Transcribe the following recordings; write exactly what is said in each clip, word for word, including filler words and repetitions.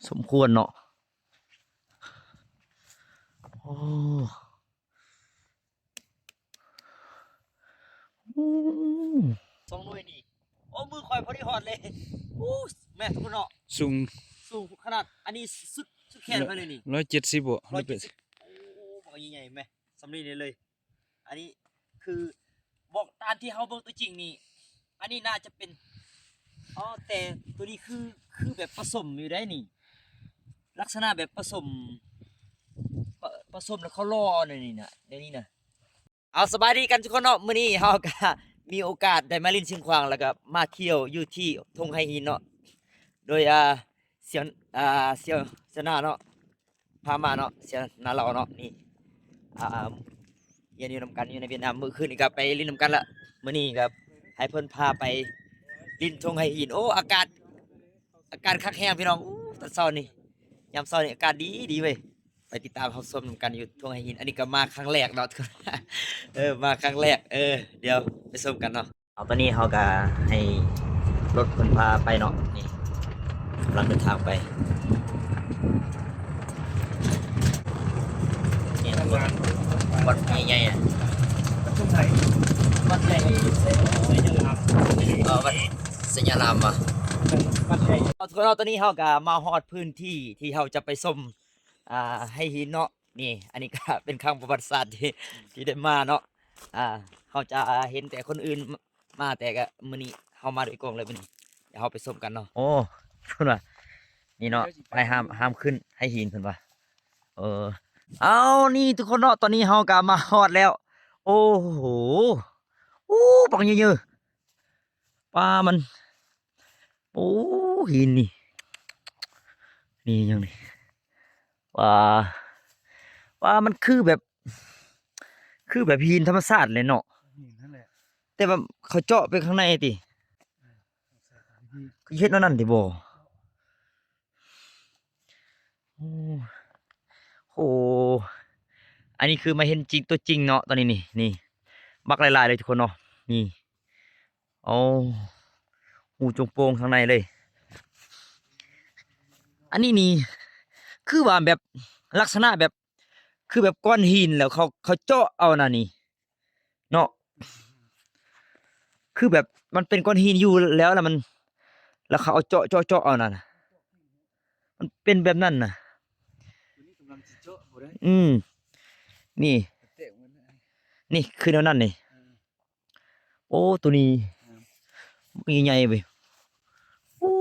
สมควรเนาะ โอ้ อืม สองหน่วยนี่ โอ้ มือข่อยพอดีฮอดเลย อู้ แม่ทุกคนเนาะ สูง สูงขนาด อันนี้สุด สุดแขนไปเลยนี่ ร้อยเจ็ดสิบบ่ ร้อยเจ็ดสิบ โอ้ บักใหญ่ๆ แม่ สำลีเลยเลย อันนี้คือ บอกตามที่เฮาเบิ่งตัวจริงนี่ อันนี้น่าจะเป็น อ๋อ แต่ตัวนี้คือ คือแบบผสมอยู่ได้นี่ ลักษณะแบบผสม ผ- ผสมแล้วเขารอในนี่นะ ในนี้นะ เอา สบายดีกันทุกคนเนาะ มื้อนี้เฮาก็มีโอกาสได้มาลินชิงขวาง แล้วก็มาเที่ยวอยู่ที่ทงไฮหินเนาะ โดย อ่า เสี่ยว อ่า เสี่ยว เสี่ยวหน้าเนาะ พามาเนาะ เสี่ยวหน้าเราเนาะ นี่ อ่า เรียนอยู่นำกันอยู่ในเวียดนาม มื้อคืนนี้ก็ไปลินนำกันละ มื้อนี้ก็ให้เพิ่นพาไปลินทงไฮหิน โอ้ อากาศ อากาศคักแฮงพี่น้อง อู้ ตอนเช้านี่ ยามเช้านี่อากาศดีดีเว้ย ไปติดตามรับชมนำกันอยู่ทงไฮหิน อันนี้ก็มาครั้งแรกเนาะ เออ มาครั้งแรก เออ เดี๋ยวไปชมกันเนาะ เอา ตอนนี้เฮาก็ให้รถเพิ่นพาไปเนาะ นี่ กำลังเดินทางไป นี่ วัด วัดใหญ่ๆ อะ วัดใหญ่ วัดใหญ่ เออ วัดไชยารามว่ะ วัดใหญ่ เอา ทุกคนเนาะ ตอนนี้เฮาก็มาฮอดพื้นที่ที่เฮาจะไปชม อ่า ไฮหินเนาะ นี่ อันนี้ก็เป็นครั้งประวัติศาสตร์ที่ ที่ได้มาเนาะ อ่า เฮาจะเห็นแต่คนอื่นมา แต่ก็มื้อนี้เฮามาโดยตรงเลยมื้อนี้ เดี๋ยวเฮาไปชมกันเนาะ โอ้ เพิ่นว่า นี่เนาะ ไปห้าม ห้ามขึ้นไฮหินเพิ่นว่า เออ เอา นี่ทุกคนเนาะ ตอนนี้เฮาก็มาฮอดแล้ว โอ้โห อู้ บักเยอะๆ ปลามัน โอ้ หินนี่ นี่ยังนี่ ปลา ปลามันคือแบบ คือแบบหินธรรมชาติเลยเนาะ หินนั่นแหละ แต่ว่าเขาเจาะไปข้างในติ อืม เขาเฮ็ดแนวนั้นติบ่ โอ้ โห อันนี้คือมาเห็นจริงตัวจริงเนาะ ตอนนี้นี่ นี่ บักหลายๆ เลยทุกคนเนาะ นี่ โอ้ ฮูโจ่งโป่งข้างในเลย อันนี้นี่ คือว่าแบบลักษณะแบบ คือแบบก้อนหินแล้วเขา เขาเจาะเอาน่ะนี่ เนาะ คือแบบมันเป็นก้อนหินอยู่แล้ว แล้วมัน แล้วเขาเอาเจาะ เจาะ เจาะเอานั่นน่ะ มันเป็นแบบนั้นน่ะ ตัวนี้กำลังสิเจาะบ่ได้ อืม นี่ แตะมันนะ นี่คือแนวนั้นนี่ เออ โอ้ ตัวนี้ อืม มันใหญ่เว้ย โอ้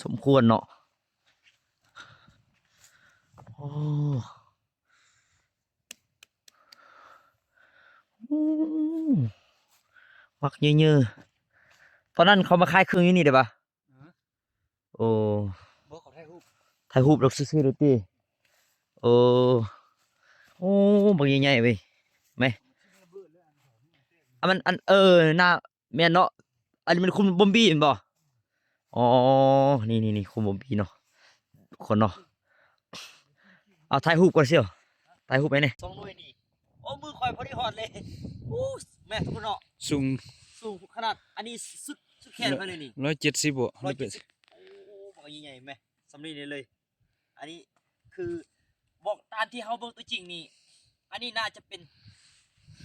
สมควรเนาะ โอ้ อืม บักเยอะๆ ตอนนั้นเขามาขายเครื่องอยู่นี่ได้ปะ ฮะ โอ้ บ่ เขาถ่ายรูป ถ่ายรูปดอกซื่อๆ เลยติ โอ้ โอ้ บักใหญ่ๆ เว้ย แม่ อันมัน อัน เออ หน้า แม่นเนาะ อันนี้มันคุมบอมบี้แม่นบ่ อ๋อ นี่ นี่ นี่ คุมบอมบี้เนาะ ทุกคนเนาะ เอา ถ่ายรูปก่อนเสี่ยว ถ่ายรูปไปนี่ สองหน่วยนี่ โอ้ มือข่อยพอดีฮอดเลย อู้ แม่ทุกคนเนาะ สูง สูงขนาด อันนี้สุด สุดแขนไปเลยนี่ ร้อยเจ็ดสิบบ่ ร้อยเจ็ดสิบ โอ้ บักใหญ่ๆ แม่ สำลีเลยเลย อันนี้คือ บอกตามที่เฮาเบิ่งตัวจริงนี่ อันนี้น่าจะเป็น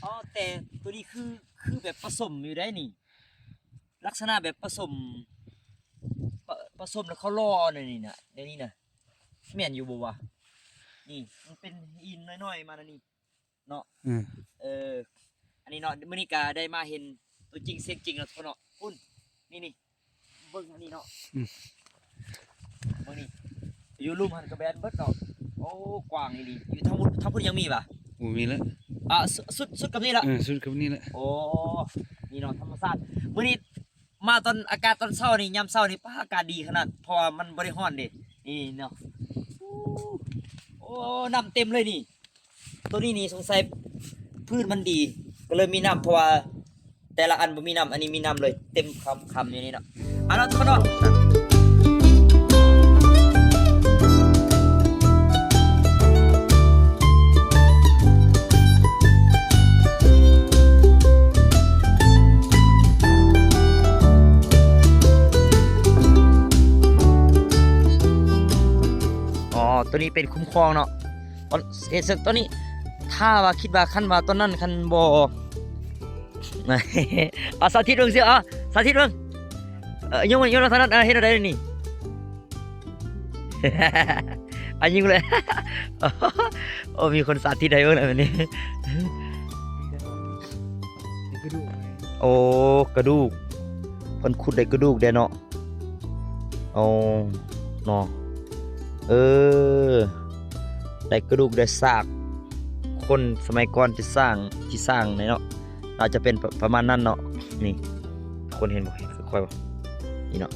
อ๋อ แต่ตัวนี้คือ คือแบบผสมอยู่ได้นี่ ลักษณะแบบผสม ผ- ผสมแล้วเขารอในนี่นะ ในนี่นะ แม่นอยู่บ่วะ นี่ มันเป็นหินน้อยๆ มานะนี่ เนาะ อืม เออ อันนี้เนาะ มื้อนี้ก็ได้มาเห็นตัวจริงเสียงจริงแล้วทุกคนเนาะ พุ่น นี่ นี่ เบิ่งอันนี้เนาะ อืม เบิ่งนี่ อยู่ลุ่มหั่นก็แบนเบิดเนาะ โอ้ กว้างอีหลี อยู่ทางพุ้น ทางพุ้นยังมีปะ บ่มีแล้ว อ่ะ สุด สุด สุดกับนี่ละ เออ สุดกับนี่แหละ โอ้ นี่เนาะ ธรรมชาติ มื้อนี้มาตอนอากาศตอนเช้านี่ ยามเช้านี่ ป๊า อากาศดีขนาด เพราะว่ามันบ่ได้ร้อนเด้ นี่เนาะ โอ้ น้ำเต็มเลยนี่ ตัวนี้นี่สงสัยพื้นมันดี ก็เลยมีน้ำ เพราะว่าแต่ละอันบ่มีน้ำ อันนี้มีน้ำเลย เต็มคำ คำอยู่นี่เนาะ เอาล่ะทุกคนเนาะ ตัวนี้เป็นคุ้มครองเนาะ ตอน เฮ็ดเซิงตัวนี้ ถ้าว่าคิดว่าคันว่าตอนนั้นคันบ่ เอาสาธิตเบิ่งซิ เอาสาธิตเบิ่ง เอ่อ ยก ยกลักษณะ เอ่อ เฮ็ดอะไรนี่ อ่ะ ยิงเลย โอ้ มีคนสาธิตให้เบิ่งแล้วแบบนี้ มีกระดูกไหม โอ้ กระดูก เพิ่นขุดได้กระดูกได้เนาะ โอ้ เนาะ เออ ได้กระดูกได้ซาก คนสมัยก่อนที่สร้าง ที่สร้างนี่เนาะ น่าจะเป็นประ ประมาณนั้นเนาะ นี่ คนเห็นบ่ เห็นคือข้อยบ่ นี่เนาะ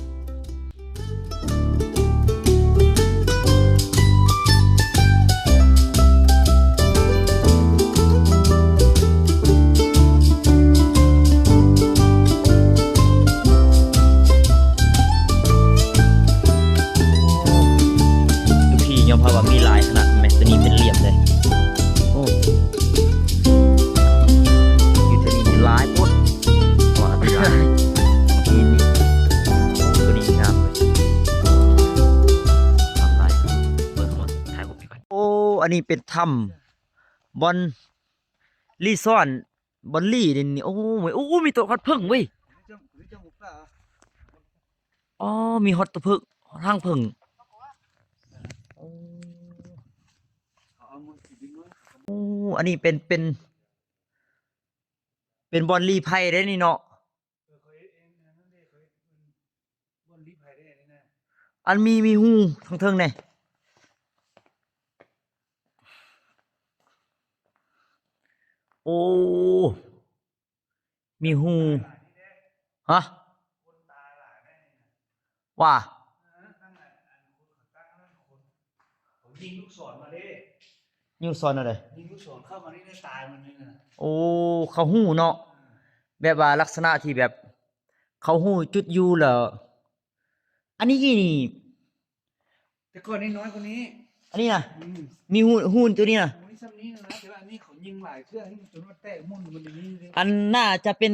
ลูกพี่ยอมรับว่ามีหลายขนาดแม่ ตัวนี้เป็นเหลี่ยมเลย โอ้ อยู่ตัวนี้มีหลายโพด ว่าหลาย นี่ นี่ ตัวนี้งามเลย ทำลาย เบิ่งก่อน ถ่ายรูปไปก่อน โอ้ อันนี้เป็นถ้ำ บ่อนรีซ่อน บ่อนรีเด้นี่ โอ้ย โอ้ มีต้นฮอดผึ้งเว้ย อ๋อ มีฮอดต้นผึ้ง รังผึ้ง โอ้ โอ้ อันนี้เป็น เป็น เป็นบ่อนลี้ภัยเด้นี่เนาะ เออ เขาเฮ็ดเองนะ นั่นเด้ เขาเฮ็ดเป็นบ่อนลี้ภัยได้นี่นะ อันมี มีฮูทางเทิงนี่ โอ้ มีฮู ฮะ คนตายหลายแน่นี่นะ ว่า เออ นั่นแหละ อันคนเขาตั้งนั่นคน เขายิงลูกศรมาเด้ ยิงลูกศรอะไร ยิงลูกศรเข้ามานี่ได้ตายมันนี่นะ โอ้ เขาฮู้เนาะ อืม แบบว่าลักษณะที่แบบ เขาฮู้จุดอยู่แล้ว อันนี้อีนี่ แต่ก่อนนี่น้อยกว่านี้ อันนี้นะ อืม มีฮู ฮูตัวนี้นะ โอ้ย ซ้ำนี้นะ แต่ว่าอันนี้เขายิงหลายเทื่อ ให้มันจนว่าแตกมุ่นมันอย่างนี้เลย อันน่าจะเป็น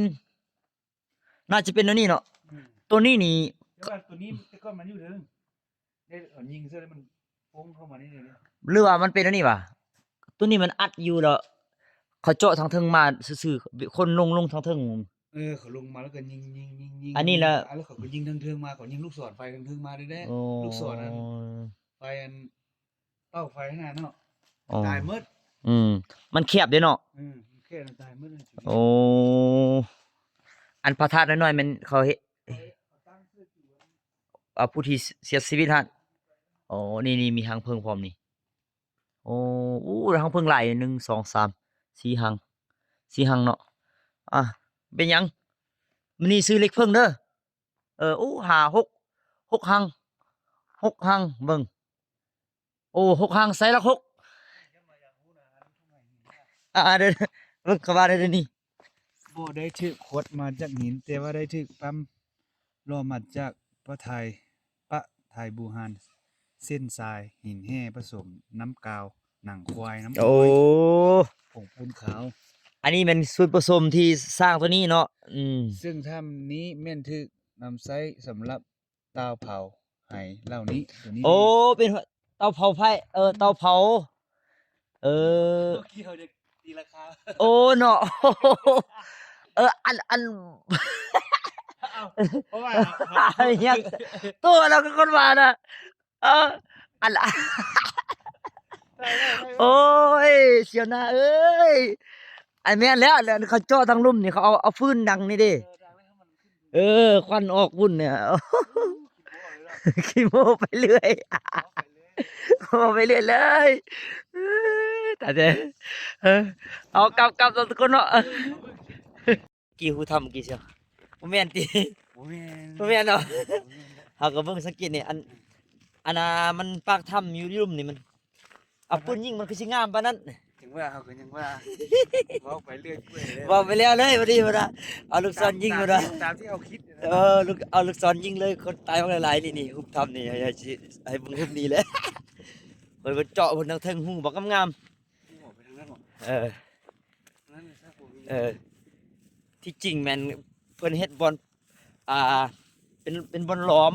น่าจะเป็นตัวนี้เนาะ อืม ตัวนี้นี่ แต่ว่าตัวนี้แต่ก่อนมันอยู่เด้อ ได้เอายิงซะแล้วมันโป้งเข้ามานี่เลยเนี่ย หรือว่ามันเป็นอันนี้วะ ตัวนี้มันอัดอยู่แล้ว เขาเจาะทางเทิงมาซื่อๆ คนลง ลงทางเทิง เออ เขาลงมาแล้วก็ยิง ยิง ยิง ยิง อันนี้แหละ อ่ะ แล้วเขาก็ยิงทางเทิงมา เขายิงลูกศรไฟทางเทิงมาได้แน่ โอ้ ลูกศรนั้น ไฟอัน เป้าไฟขนาดเนาะ อ๋อ ตายหมด อืม มันแคบเด้เนาะ อืม มันแคบ ตายหมดเลย โอ้ อันพระธาตุน้อยๆ มันเขาเฮ็ด เอาผู้ที่เสียชีวิตหั่น อ๋อ นี่ นี่มีรังผึ้งพร้อมนี่ โอ้ อู้ รังผึ้งหลาย หนึ่ง สอง สาม สี่รัง สี่รังเนาะ อ่ะ เป็นหยัง มื้อนี้ซื้อเลขผึ้งเด้อ เออ อู้ ห้า หก หกรัง หกรัง เบิ่ง โอ้ หกรัง ใส่ละหก อ่า เดี๋ยว เบิ่งเขาว่าได้เดี๋ยวนี้ บ่ได้ถืกขดมาจากหิน แต่ว่าได้ถืกปั๊มหล่อมาจากพระไทย พระไทยบูฮาน เส้นทราย หินแห่ผสมน้ำกาว หนังควาย น้ำอ้อย โอ้ ผงปูนขาว อันนี้เป็นส่วนผสมที่สร้างตัวนี้เนาะ อืม ซึ่งถ้ำนี้แม่นถืกนำใช้สำหรับ เตาเผาไหเหล่านี้ ตัวนี้ โอ้ เป็นเตาเผาไฟ เออ เตาเผา เออ เมื่อกี้เขาจะตีราคา โอ้ เนาะ เออ อัน อัน เอา เพราะว่า อันเนี้ย ตัวเราก็คนว่านะ เออ อัน ได้ ได้ ได้ โอ้ย เสียวนาเอ้ย อันแม่นแล้ว แล้วเขาเจาะทางลุ่มนี่ เขาเอา เอาฟืนดังนี่เด้ เออ ดังแล้วให้มันขึ้น เออ ควันออกพุ่นเนี่ย ขี้โม้ไปเรื่อย ขี้โม้ไปเรื่อยเลย เออ ตายแล้ว เออ เอากลับ กลับทุกคนเนาะ กี่ฮู้ถ้ำกี่เชียว บ่แม่นติ บ่แม่น บ่แม่นเนาะ บ่แม่น เฮาก็เบิ่งสังเกตนี่ อัน อันน่ะ มันปากถ้ำอยู่ลุ่มนี่มัน เอาปืนยิงมันคือสิงามปานนั้น ถึงว่าเขาก็ยังว่า เว้าไปเรื่อยเปื่อยเลย เว้าไปแล้วเลย พอดีพอดี เอาลูกศรยิง ตาม พอดี ตามที่ ตามที่เขาคิดนะ เออ ลูก เอาลูกศรยิงเลย คนตายมันหลายๆ นี่ นี่ หุบถ้ำนี่ ให้ ให้สิ ให้เบิ่งหุบนี่แหละ เพิ่น เพิ่นเจาะเพิ่นทางเทิงฮูบักงามๆ ฮูออกไปทางนั้นหรอ เออ นั่นน่ะครับผม เออ ที่จริงแม่นเพิ่นเฮ็ดบ่อน อ่า เป็น เป็นบ่อนหลอม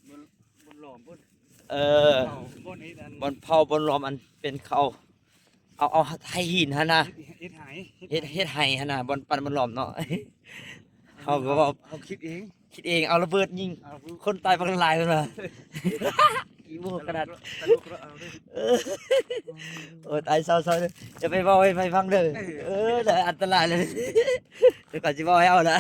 บ่อน บ่อนหลอมพุ่น เออ เผาบ่อนเฮ็ดอัน บ่อนเผาบ่อนหลอมอันเป็นเขา เอา เอาไฮหินหั่นนะ เฮ็ด เฮ็ดไห เฮ็ด เฮ็ดไหหั่นนะ บ่อนปั่นบ่อนหลอมเนาะ เขาก็ว่า เอาคิดเอง คิดเอง เอาระเบิดยิง เอา คนตายบักหลายเลยนะ อีโมขนาด ตลกแล้วเอาเด้อ เออ โอ้ย ตายเศร้าๆเด้อ อย่าไปเว้าให้ไผฟังเด้อ เออ เออ เดี๋ยวอันตรายเลย เดี๋ยวก่อนสิเว้าให้เอาละ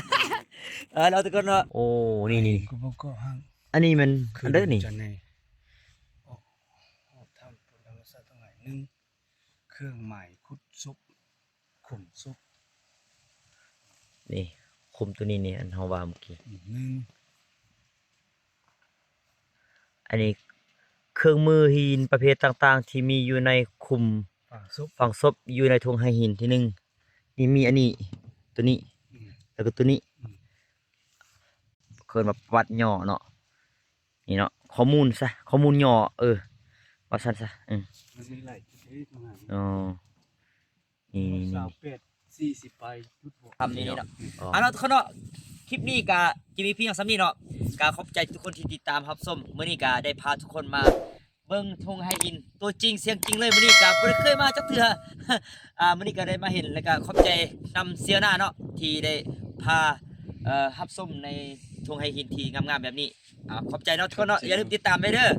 เออ แล้วทุกคนเนาะ โอ้ นี่ๆ กูบ่ก็ห้าง อันนี้มัน คือ อันเด้อนี่ จังไง โอ้ โอ้ ถ้ำพุทธธรรมศาสตร์ทั้งหลาย หนึ่ง เครื่องหมายขุดศพ ขุมศพ นี่ ขุมตัวนี้นี่ อันเฮาว่าเมื่อกี้ อืม หนึ่ง อันนี้เครื่องมือหินประเภทต่างๆ ที่มีอยู่ในขุม ฝังศพ ฝังศพอยู่ในธงไฮหินที่หนึ่ง นี่มีอันนี้ ตัวนี้ อืม แล้วก็ตัวนี้ อืม เพิ่นว่าประวัติย่อเนาะ นี่เนาะ ข้อมูลซะ ข้อมูลย่อ เออ ว่าซั่นซะ อืม มันมีหลายจุดเด้ ตรงนั้น อ๋อ นี่ๆๆ สาวแปด สี่สิบ ไป จุดบวก ทำนี่เนาะ อ๋อ เอาเนาะทุกคนเนาะ คลิปนี้ก็จะมีเพียงส่ำนี้เนาะ ก็ขอบใจทุกคนที่ติดตามรับชม มื้อนี้ก็ได้พาทุกคนมาเบิ่งธงไฮหิน ตัวจริงเสียงจริงเลย มื้อนี้ก็บ่ได้เคยมาจักเทื่อ อ่า มื้อนี้ก็ได้มาเห็น แล้วก็ขอบใจนำเสี่ยวหน้าเนาะ ที่ได้พา เอ่อ รับชมในธงไฮหินที่งามๆแบบนี้ อ่า ขอบใจเนาะทุกคนเนาะ ขอบใจ อย่าลืมติดตามไว้เด้อ